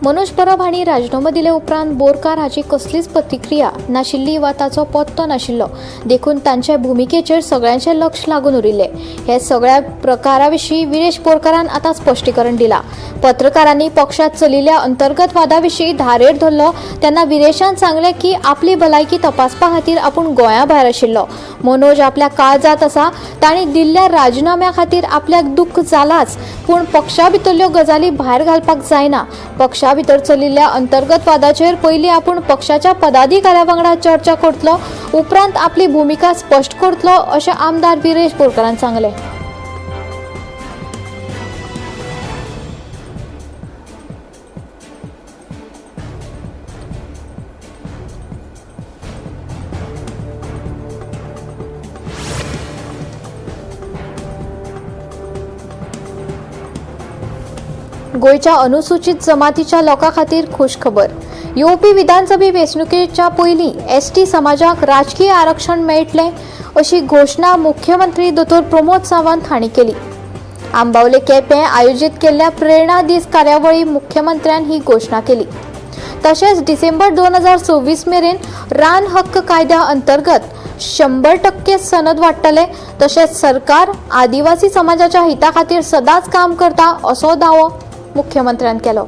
मनोज परब हांणी राजिनामो दिले उपरांत बोरकार हाची कसलीच प्रतिक्रिया नाशिल्ली वा ताचो पत्तो नाशिल्लो, देखून तांचे भुमिकेचेर सगळ्यांचें लक्ष लागून उरिल्लें. हे सगळ्या प्रकारा विशीं विरेश बोरकारान आतां स्पश्टीकरण दिलां. पत्रकारांनी पक्षांत चलिल्ल्या अंतर्गत वादा विशीं धारेर धरलो तेन्ना विरेशान सांगलें की आपली भलायकी तपासपा खातीर आपूण गोंया भायर आशिल्लो. मनोज आपल्या काळजांत आसा, तांणी दिल्ल्या राजिनाम्या खातीर आपल्याक दुख्ख जालाच, पूण पक्षा भितरल्यो गजाली भायर घालपाक जायना. पक्षा भितर चलिल्ल्या अंतर्गत वादाचेर पयलीं आपूण पक्षाच्या पदाधिकाऱ्या वांगडा चर्चा करतलो, उपरांत आपली भुमिका स्पश्ट करतलो, अशें आमदार विरेश बोरकारान सांगलें. गोंयच्या अनुसूचित जमातीच्या लोकां खातीर खूश खबर. येवपी विधानसभे वेंचणुकेच्या पयलीं एसटी समाजाक राजकीय आरक्षण मेळटलें अशी घोशणा मुख्यमंत्री दोतोर प्रमोद सावंत हांणी केली. आंबावले केपें आयोजीत केल्ल्या प्रेरणा दीस कार्यावळी मुख्यमंत्र्यान ही घोशणा केली. तशेंच डिसेंबर 2026 मेरेन रान हक्क कायद्या अंतर्गत 100% सनद वाडटले. तशेंच सरकार आदिवासी समाजाच्या हिता खातीर सदांच काम करता असो दावो मुख्यमंत्र्यान केलो.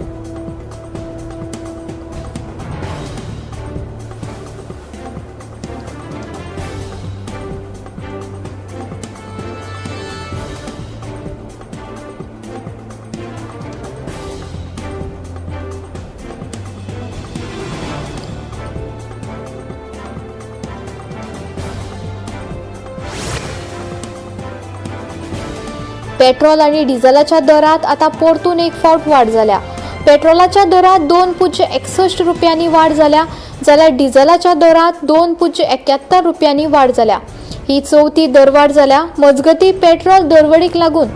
पेट्रोल आनी डिझलाच्या दरात आता परतून एक फावट वाड जाल्या. पेट्रोलाच्या दरात 2.61 रुपयांनी वाड जाल्या, जाल्यार डिझलाच्या दरात 2.71 रुपयांनी वाड जाल्या. ही चवथी दरवाड जाल्या. मजगती, पेट्रोल दरवाडीक लागून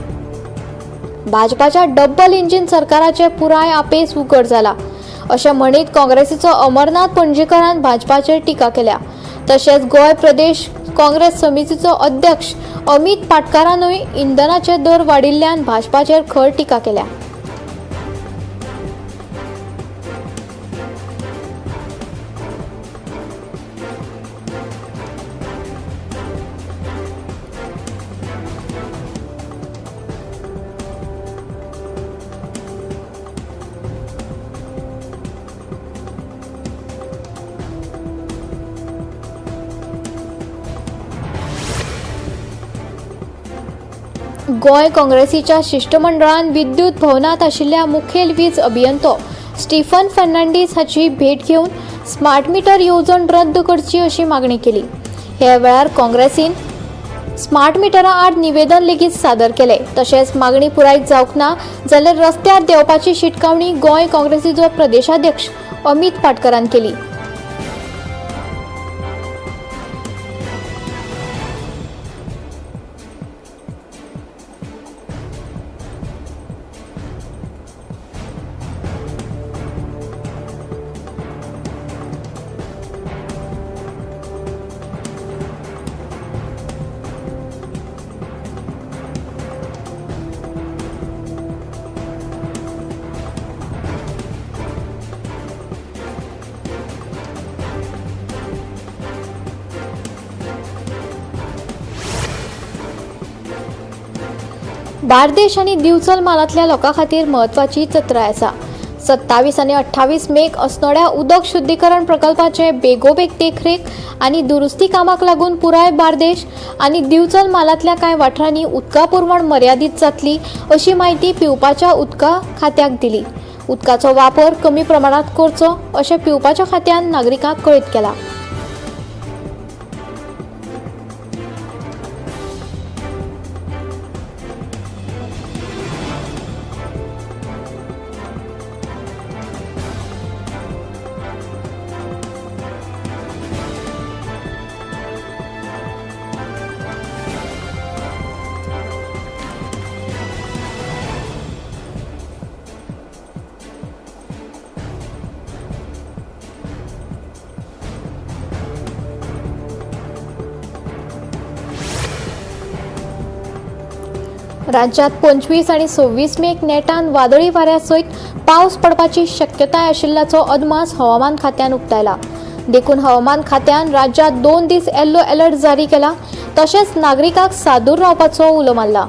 भाजपाच्या डब्बल इंजिन सरकाराचे पुराय अपेस उघड जाला अशें म्हणीत काँग्रेसीचो अमरनाथ पणजीकरान भाजपाचेर टिका केल्या. तशेंच गोंय प्रदेश काँग्रेस समितीचो अध्यक्ष अमित पाटकारानूय इंधनाचे दर वाडिल्ल्यान भाजपाचेर खर टिका केल्या. गोंय काँग्रेसीच्या शिश्टमंडळान विद्युत भवनांत आशिल्ल्या मुखेल वीज अभियंतो स्टीफन फर्नांडीस हाची भेट घेवन स्मार्ट मिटर येवजण रद्द करची अशी मागणी केली. ह्या वेळार काँग्रेसीन स्मार्ट मिटरा आड निवेदन लेगीत सादर केलें. तशेंच मागणी पुराय जावंक ना जाल्यार रस्त्यार देंवपाची शिटकावणी गोंय काँग्रेसीचो प्रदेशाध्यक्ष अमित पाटकरान केली. बार्देश आनी दिवचल म्हालांतल्या लोकां खातीर म्हत्वाची चत्राय आसा. 27 आनी 28 मेक अस्नोड्या उदक शुद्धीकरण प्रकल्पाचे बेगोबेग देखरेख आनी दुरुस्ती कामाक लागून पुराय बार्देश आनी दिवचल म्हालांतल्या कांय वाठारांनी उदका पुरवण मर्यादीत जातली अशी म्हायती पिवपाच्या उदका खात्याक दिली. उदकाचो वापर कमी प्रमाणांत करचो अशें पिवपाच्या खात्यान नागरिकांक कळीत केलां. राज्यात 25 आणि 26 मेक नेटान वादळी वाऱ्या सयत पावस पडपाची शक्यताय आशिल्ल्याचो अदमास हवामान खात्यान उक्तायला. देखून हवामान खात्यान राज्यात 2 दीस येल्लो अलर्ट जारी केला. तशेंच नागरिकांक सादूर रावपाचो उलो मारला.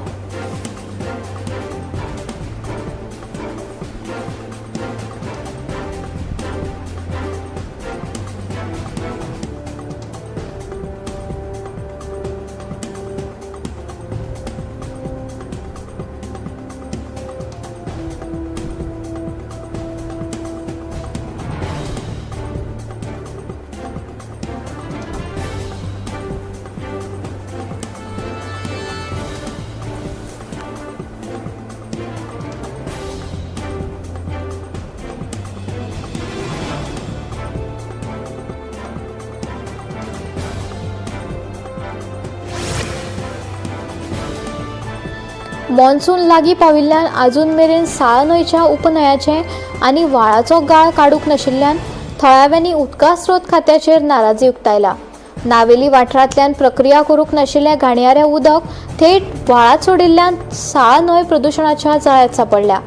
मॉन्सून लागीं पाविल्ल्यान आजून मेरेन साळ न्हंयच्या उपन्हंयाचे आनी व्हाळाचो गाळ काडूंक नाशिल्ल्यान थळाव्यांनी उदका स्रोत खात्याचेर नाराजी उक्तायला. नावेली वाठारांतल्यान प्रक्रिया करूंक नाशिल्ल्या घाणयारें उदक थेट व्हाळांत सोडिल्ल्यान साळ न्हंय प्रदुशणाच्या जाळ्यांत सांपडल्या.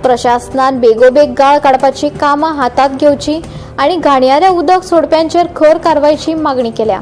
प्रशासनान बेगोबेग गाळ काडपाची कामां हातांत घेवची आनी घाणयारें उदक सोडप्यांचेर खर कारवायची मागणी केल्या.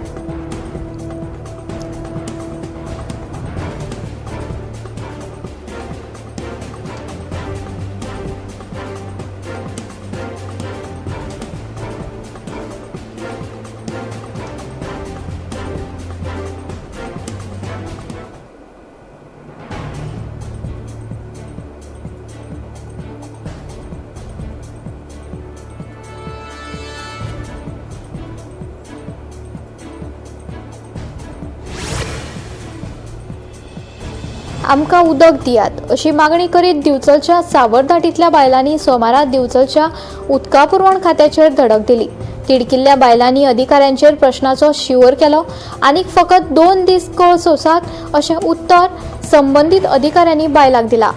आमकां उदक दियात अशी मागणी करीत दिवचलच्या सावरदाटींतल्या बायलांनी सोमारा दिवचलच्या उदका पुरवण खात्याचेर धडक दिली. तिडकिल्ल्या बायलांनी अधिकाऱ्यांचेर प्रश्नाचो शिंवर केलो आनी फकत 2 दीस कळ सोंसात अशें उत्तर संबंदीत अधिकाऱ्यांनी बायलांक दिला.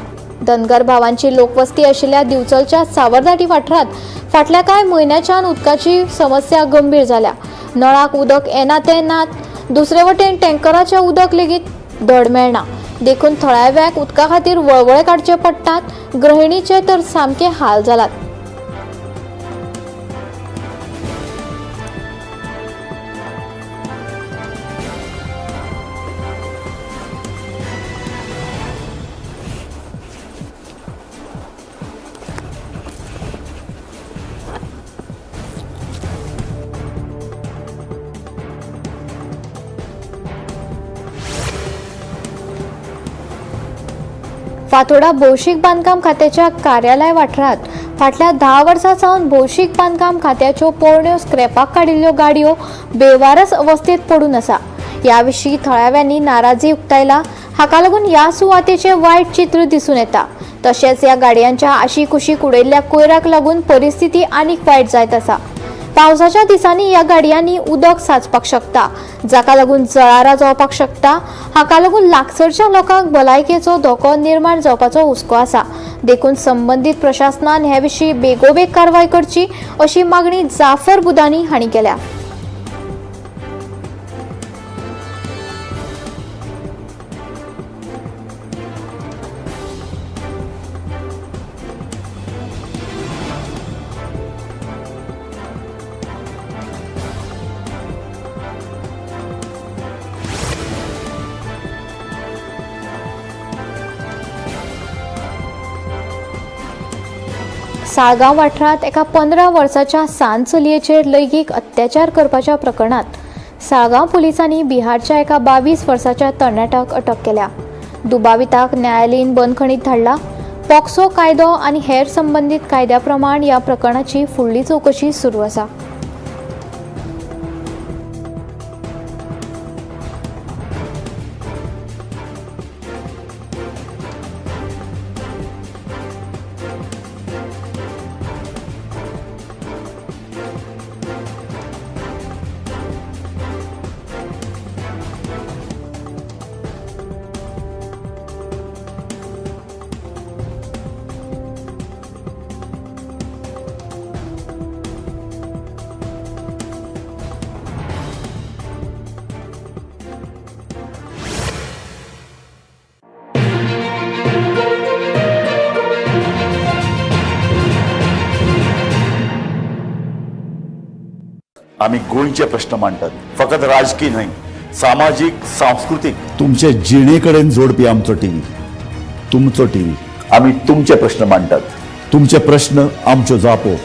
धनगर भावांची लोकवस्ती आशिल्ल्या दिवचलच्या सावरदाटी वाठारांत फाटल्या कांय म्हयन्याच्यान उदकाची समस्या गंभीर जाल्या. नळाक उदक येना तें नात, दुसरे वटेन टँकराचें उदक लेगीत धड मेळना. देखून थळाव्याक उदका खातीर वळवळे काडचे पडटात. गृहिणीचे तर सामके हाल जालात. फातोडा भौशीक बांदकाम खात्याच्या कार्यालय वाठारांत फाटल्या 10 वर्सां सावन भौशीक बांदकाम खात्याच्यो पोरण्यो स्क्रॅपाक काडिल्ल्यो गाडयो बेवारस अवस्थेत पडून आसा. ह्या विशीं थळाव्यांनी नाराजी उक्तायला. हाका लागून ह्या सुवातेचें वायट चित्र दिसून येता. तशेंच ह्या गाडयांच्या आशीकुशीक उडयल्ल्या कोयराक लागून परिस्थिती आनीक वायट जायत आसा. पावसाच्या दिसांनी ह्या गाडयांनी उदक साचपाक शकता, जाका लागून जळारां जावपाक शकता. हाका लागून लागसरच्या लोकांक भलायकेचो धोको निर्माण जावपाचो हुस्को आसा. देखून संबंदीत प्रशासनान हे विशीं बेगोबेग कारवाय करची अशी मागणी जाफर बुदानी हांणी केल्या. साळगांव वाठारांत एका 15 वर्साच्या सान चलयेचेर लैंगीक अत्याचार करपाच्या प्रकरणांत साळगांव पुलिसांनी बिहारच्या एका 22 वर्साच्या तरणाट्याक अटक केल्या. दुबाविताक न्यायालयीन बंदखणीत धाडला. पॉक्सो कायदो आनी हेर संबंदीत कायद्या प्रमाण ह्या प्रकरणाची फुडली चवकशी सुरू आसा. आमी गोंयचे प्रश्न मांडटात, फकत राजकी न्हय, सामाजीक, सांस्कृतीक, तुमचे जिणे कडेन जोडपी आमचो टीव्ही, तुमचो टीव्ही. आमी तुमचे प्रश्न मांडटात, तुमचे प्रश्न आमच्यो जापो,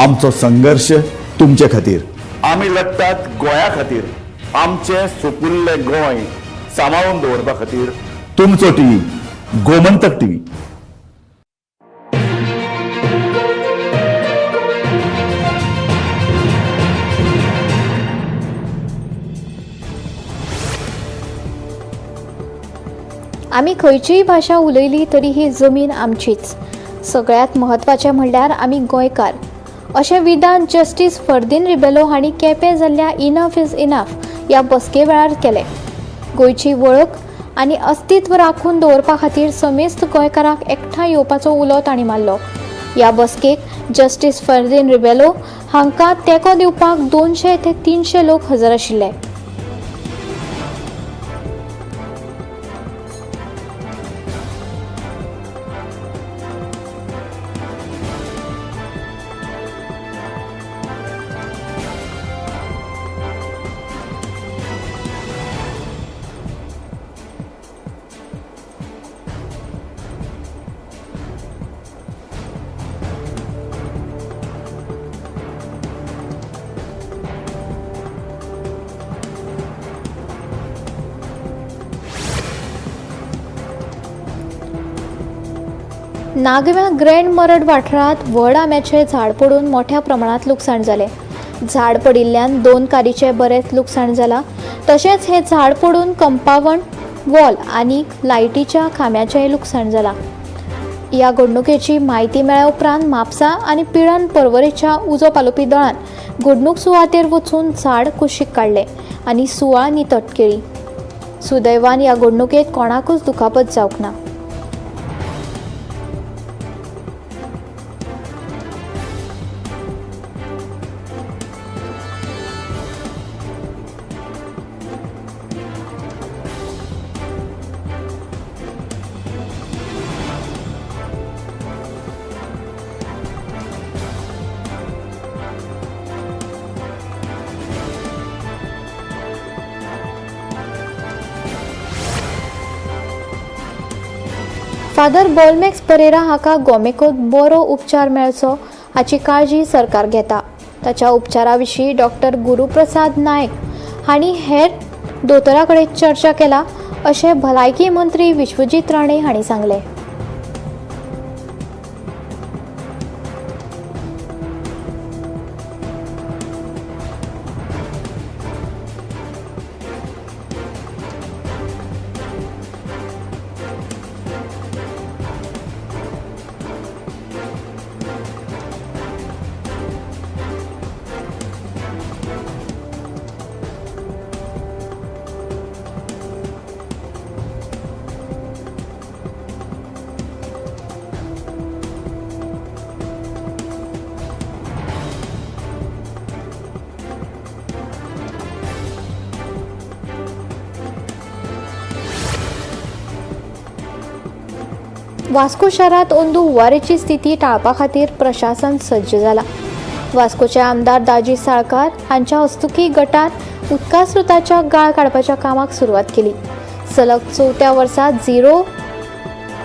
आमचो संघर्श तुमचे खातीर. आमी लढटात गोंया खातीर, आमचें सुपुल्लें गोंय सांबाळून दवरपा खातीर. तुमचो टीव्ही, गोमंतक टीव्ही. आमी खंयचीय भाशा उलयली तरी ही जमीन आमचीच. सगळ्यांत म्हत्वाचें म्हणल्यार आमी गोंयकार, अशें विधान जस्टीस फर्दीन रिबेलो हांणी केपें जाल्ल्या इनफ is enough ह्या बसके वेळार केलें. गोंयची वळख आनी अस्तित्व राखून दवरपा खातीर समेस्त गोंयकारांक एकठांय येवपाचो उलो तांणी मारलो. ह्या बसकेक जस्टीस फर्दीन रिबेलो हांकां तेंको दिवपाक 200 ते 300 लोक हजर आशिल्ले. नागव्या ग्रँड मरड वाठारांत व्हड आंब्याचें झाड पडून मोठ्या प्रमाणांत लुकसाण जालें. झाड पडिल्ल्यान 2 कारीचें बरेंच लुकसाण जालां. तशेंच हें झाड पडून कंपावंड वॉल आनी लायटीच्या खांब्याचेंय लुकसाण जालां. ह्या घडणुकेची म्हायती मेळ्ळ्या उपरांत म्हापसा आनी पिळर्ण पर्वरेच्या उजो पालोवपी दळान घडणूक सुवातेर वचून झाड कुशीक काडलें आनी सुवाळ नितळ केली. सुदैवान ह्या घडणुकेंत कोणाकूच दुखापत जावंक ना. फादर बोलमॅक्स परेरा हाका गोमेकोत बरो उपचार मेळचो हाची काळजी सरकार घेता. ताच्या उपचारा विशीं डॉक्टर गुरुप्रसाद नायक हांणी हेर दोतोरा कडेन चर्चा केला, अशें भलायकी मंत्री विश्वजीत राणे हांणी सांगलें. वास्को शारांत अंदू हुंवारेची स्थिती टाळपा खातीर प्रशासन सज्ज जालां. वास्कोचे आमदार दाजी साळकार हांच्या हस्तुकी गटार उदका स्रोताच्या गाळ काडपाच्या कामाक सुरवात केली. सलग चवथ्या वर्सा झिरो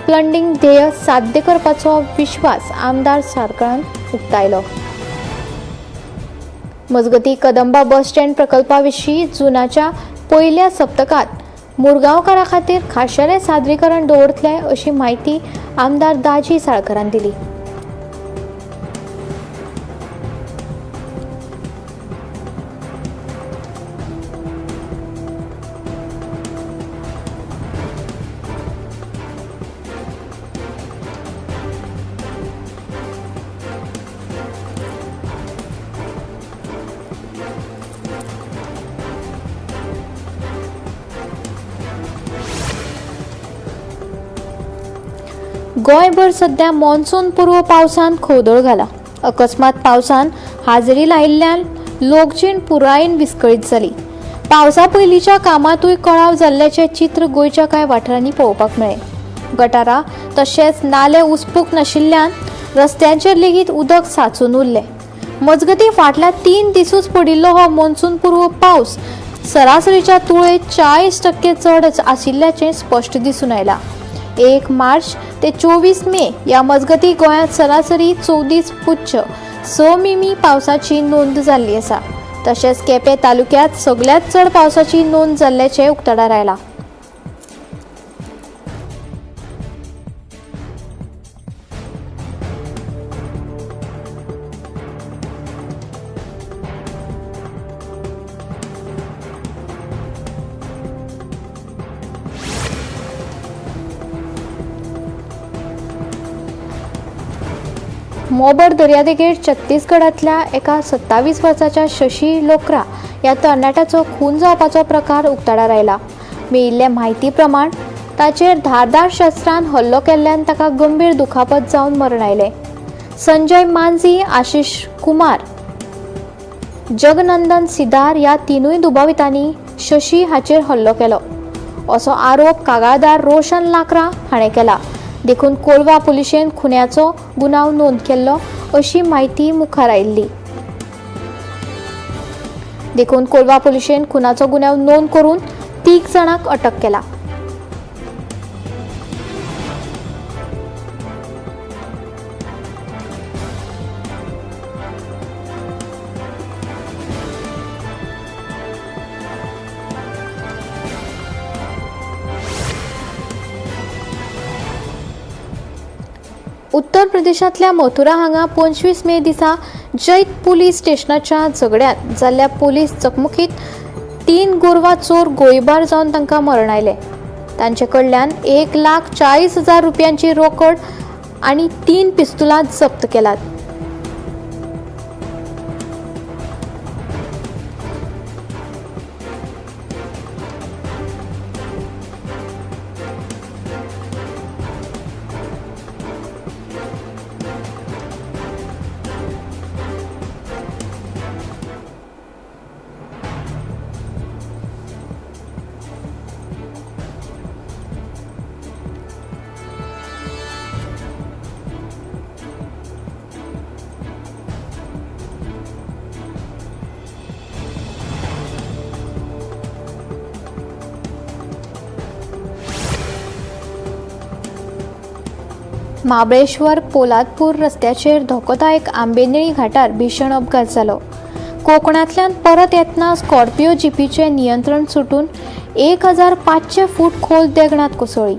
प्लंडिंग ध्येय साध्य करपाचो विश्वास आमदार साळकारान उक्तायलो. मजगतीं, कदंबा बस स्टँड प्रकल्पा विशीं जुनाच्या पयल्या सप्तकांत मुरगांवकारां खातीर खाशेलें सादरीकरण दवरतले, अशी म्हायती आमदार दाजी साळकारान दिली. गोंयभर सध्या मॉन्सून पूर्व पावसान खवदळ घाला. अकस्मात पावसान हाजेरी लायिल्ल्यान लोकजीण पुरायेन विस्कळीत जाली. पावसा पयलींच्या कामांतूय कळाव जाल्ल्याचें चित्र गोंयच्या कांय वाठारांनी पळोवपाक मेळ्ळें. गटारां तशेंच नाले उसपूंक नाशिल्ल्यान रस्त्यांचेर लेगीत उदक सांचून उरलें. मजगतीं फाटल्या 3 दिसूच पडिल्लो हो मॉन्सून पूर्व पावस सरासरीच्या तुळेत 40% चड आशिल्ल्याचें स्पश्ट दिसून आयलां. 1 मार्च ते 24 मे ह्या मजगतीं गोंयांत सरासरी 34.6 मिमी पावसाची नोंद जाल्ली आसा. तशेंच केपें तालुक्यांत सगल्यांत चड पावसाची नोंद जाल्ल्याचें उक्ताडार आयलां. मोबर दर्यादेगेर छत्तीसगडांतल्या एका 27 वर्साच्या शशी लोकरा ह्या तरणाट्याचो खून जावपाचो प्रकार उक्ताडार आयला. मेळिल्ले म्हायती प्रमाण ताचेर धारदार शस्त्रान हल्लो केल्ल्यान ताका गंभीर दुखापत जावन मरण आयलें. संजय मांझी, आशिष कुमार, जगनंदन सिदार ह्या 3 दुबावितांनी शशी हाचेर हल्लो केलो असो आरोप कागाळदार रोशन लाकरा हाणें केला. देखून कोलवा पुलिशेन खुन्याचो गुन्यांव नोंद केल्लो अशी म्हायती मुखार आयिल्ली. देखून कोलवा पुलिशेन खुनाचो गुन्यांव नोंद करून 3 जाणांक अटक केला. उत्तर प्रदेशांतल्या मथुरा हांगा 25 मे दिसा जैत पुलीस स्टेशनाच्या झगड्यांत जाल्ल्या पुलीस चकमकीत 3 गोरवां चोर गोळीबार जावन तांकां मरण आयलें. तांचे कडल्यान 1,40,000 रुपयांची रोकड आनी 3 पिस्तुलां जप्त केलात. महाबळेश्वर पोलादपूर रस्त्याचेर धोकोदायक आंबेनिळी घाटार भीषण अपघात जालो. कोकणांतल्यान परत येतना स्कॉर्पिओ जिपीचें नियंत्रण सुटून 1500 फूट खोल देगणांत कोसळ्ळी.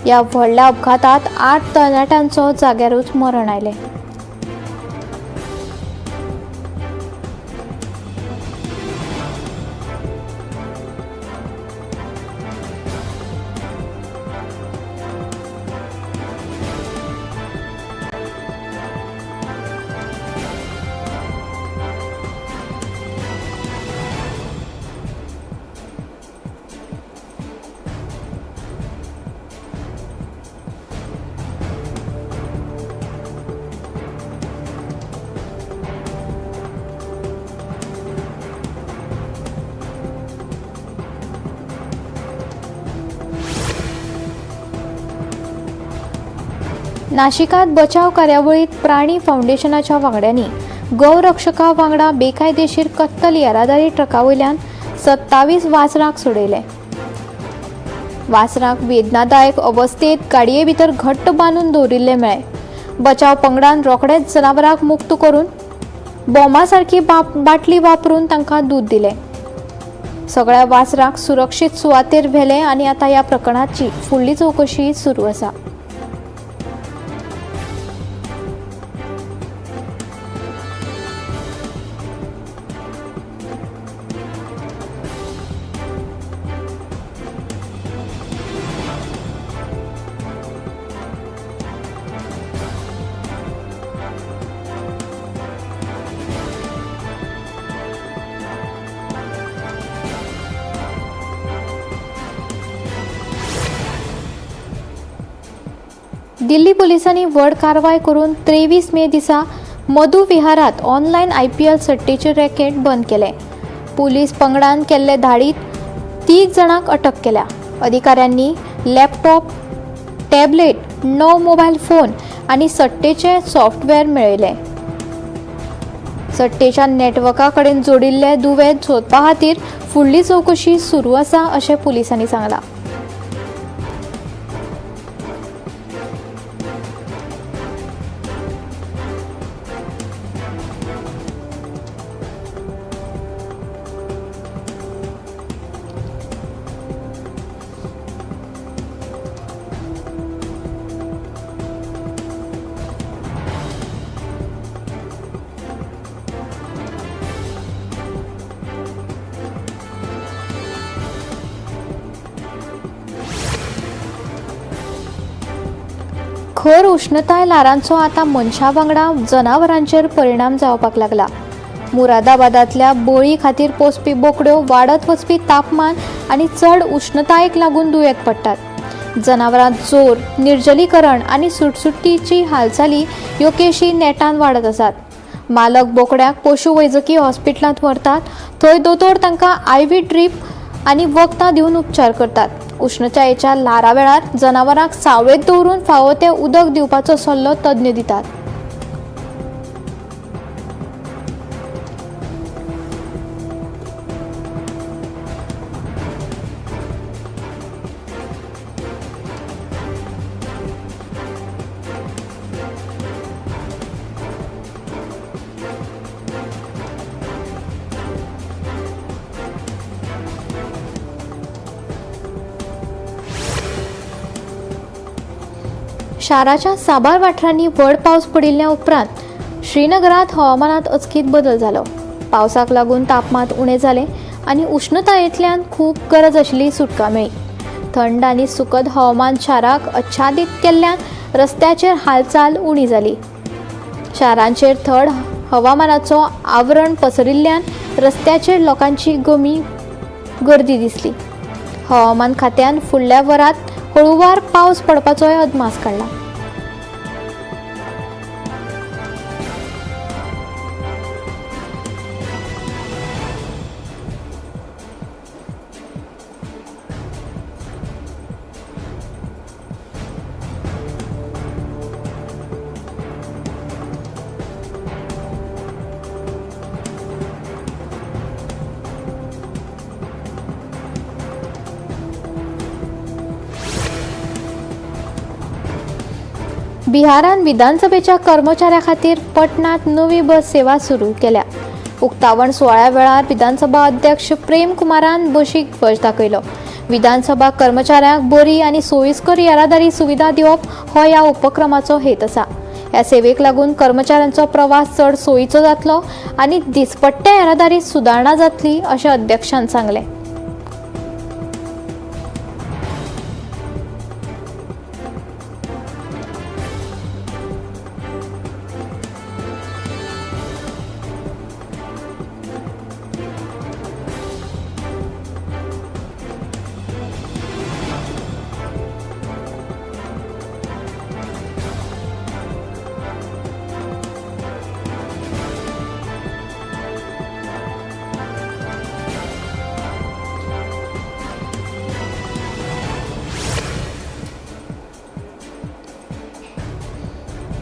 ह्या व्हडल्या अपघातांत 8 तरणाट्यांचो जाग्यारूच मरण आयलें. नाशिकात बचाव कार्यावळीत प्राणी फावंडेशनाच्या वांगड्यांनी गौरक्षका वांगडा बेकायदेशीर कत्तल येरादारी ट्रका वयल्यान 27 वासरांक सोडयले. वासरांक वेदनादायक अवस्थेत गाडये भितर घट्ट बांदून दवरिल्ले मेळ्ळे. बचाव पंगडान रोखडेच जनावरांक मुक्त करून बॉमा सारकी बाटली वापरून तांकां दूद दिलें. सगळ्या वासरांक सुरक्षीत सुवातेर व्हेले आनी आतां ह्या प्रकरणाची फुडली चवकशी सुरू आसा. दिल्ली पोलिसांनी व्हड कारवाय करून 23 मे दिसा मधु विहारात ऑनलायन IPL सट्टेचे रॅकेट बंद केले. पुलीस पंगडान केल्ले धाडीत 3 जाणांक अटक केल्या. अधिकाऱ्यांनी लॅपटॉप, टॅबलेट, 9 मोबायल फोन आनी सट्टेचे सॉफ्टवेअर मेळयले. सट्टेच्या नेटवर्का कडेन जोडिल्ले दुवेद सोदपा खातीर फुडली चवकशी सुरू आसा अशें पुलिसांनी सांगलां. खर उश्णताय ल्हारांचो आतां मनशा वांगडा जनावरांचेर परिणाम जावपाक लागला. मुरादाबादांतल्या बळी खातीर पोसपी बोकड्यो वाडत वचपी तापमान आनी चड उश्णतायेक लागून दुयेंत पडटात. जनावरांत जोर, निर्जलीकरण आनी सुटसुटीची हालचाली ह्यो केशी नेटान वाडत आसात. मालक बोकड्याक पशुवैजकी हॉस्पिटलांत व्हरतात, थंय दोतोर तांकां आयव्ही ड्रीप आनी वखदां दिवन उपचार करतात. उश्णतायेच्या ल्हारा वेळार जनावरांक सावळेंत दवरून फावो तें उदक दिवपाचो सल्लो तज्ञ दितात. शाराच्या साबार वाठारांनी व्हड पावस पडिल्ल्या उपरांत श्रीनगरांत हवामानांत अचकीत बदल जालो. पावसाक लागून तापमान उणें जालें आनी उश्णतायेंतल्यान खूब गरज आशिल्ली सुटका मेळ्ळी. थंड आनी सुखद हवामान शाराक आच्छादीत केल्ल्यान रस्त्याचेर हालचाल उणी जाली. शारांचेर थंड हवामानाचो आवरण पसरिल्ल्यान रस्त्याचेर लोकांची गमी गर्दी दिसली. हवामान खात्यान फुडल्या वरांत हळुवार पावस पडपाचोय अदमास काडला. बिहारान विधानसभेच्या कर्मचाऱ्यां खातीर पटनांत नवी बस सेवा सुरू केल्या. उक्तावण सुवाळ्या वेळार विधानसभा अध्यक्ष प्रेम कुमारान बशीक ध्वज दाखयलो. विधानसभा कर्मचाऱ्यांक बरी आनी सोयीस्कर येरादारी सुविधा दिवप हो ह्या उपक्रमाचो हेत आसा. ह्या सेवेक लागून कर्मचाऱ्यांचो प्रवास चड सोयीचो जातलो आनी दिसपट्ट्या येरादारीत सुदारणा जातली अशें अध्यक्षान सांगलें.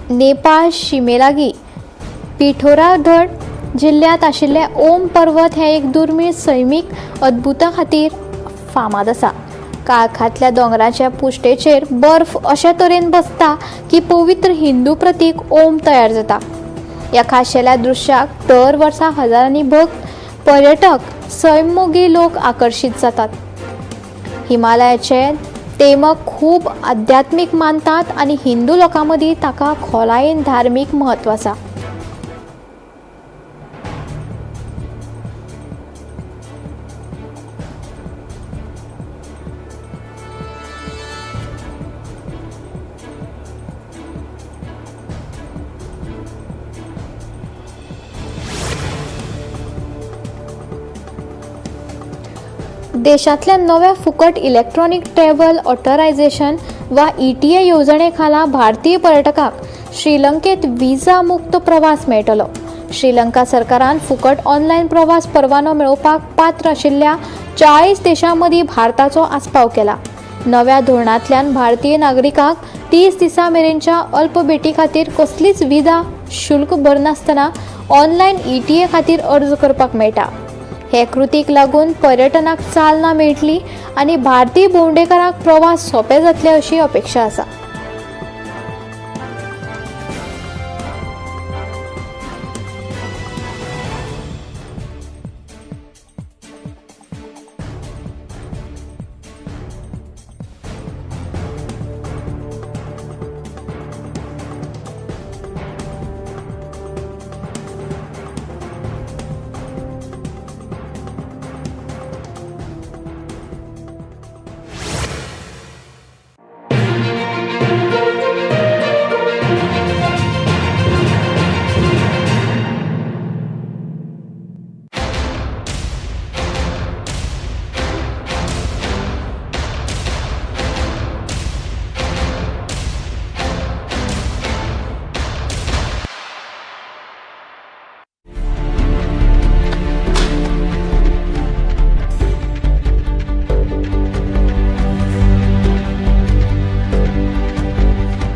नेपाळ शिमेलागी पिठोरागढ जिल्ल्यांत आशिल्लें ओम पर्वत हें एक दुर्मीळ सैमीक अद्भुता खातीर फामाद आसा. काळखांतल्या दोंगराच्या पुश्टेचेर बर्फ अशे तरेन बसता की पवित्र हिंदू प्रतीक ओम तयार जाता. ह्या खाशेल्या दृश्याक दर वर्सा हजारांनी भक्त, पर्यटक, सैममोगी लोक आकर्शीत जातात. हिमालयाचे तेमक खूब आध्यात्मीक मानतात आनी हिंदू लोकां मदीं ताका खोलायेन धार्मीक म्हत्व आसा. देशांतल्या नव्या फुकट इलॅक्ट्रॉनिक ट्रॅव्हल ऑथरायझेशन वा ईटीए येवजणे खाला भारतीय पर्यटकांक श्रीलंकेत व्हिसा मुक्त प्रवास मेळटलो. श्रीलंका सरकारान फुकट ऑनलायन प्रवास परवानो मेळोवपाक पात्र आशिल्ल्या 40 देशां मदीं भारताचो आस्पाव केला. नव्या धोरणांतल्यान भारतीय नागरिकांक 30 दिसां मेरेनच्या अल्प भेटी खातीर कसलीच व्हिसा शुल्क भरनासतना ऑनलायन ईटीए खातीर अर्ज करपाक मेळटा. हे कृतीक लागून पर्यटनाक चालना मेळटली आनी भारतीय भोंवडेकारांक प्रवास सोंपे जातले अशी अपेक्षा आसा.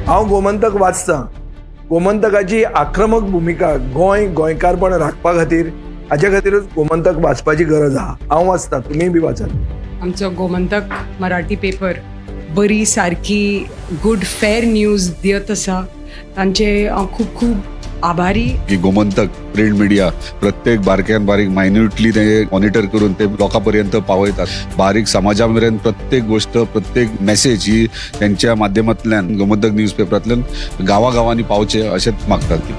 हांव गोमंतक वाचतां. गोमंतकाची आक्रमक भुमिका गोंय गोंयकारपण राखपा खातीर, हाच्या खातीरूच गोमंतक वाचपाची गरज आहा. हांव वाचतां, तुमीय बी वाचात. आमचो गोमंतक मराठी पेपर बरी सारकी गुड फेर न्यूज दियत आसा. तांचे हांव खूब खूब आभारी. की गोमंतक प्रिंट मिडिया प्रत्येक बारक्यान बारीक मायन्युटली ते मॉनिटर करून ते लोकां पर्यंत पावयतात. बारीक समाजा मेरेन प्रत्येक गोष्ट, प्रत्येक मेसेज ही त्यांच्या माध्यमांतल्यान गोमंतक न्यूज पेपरांतल्यान गांवागांवांनी पावचे अशेंच मागतात.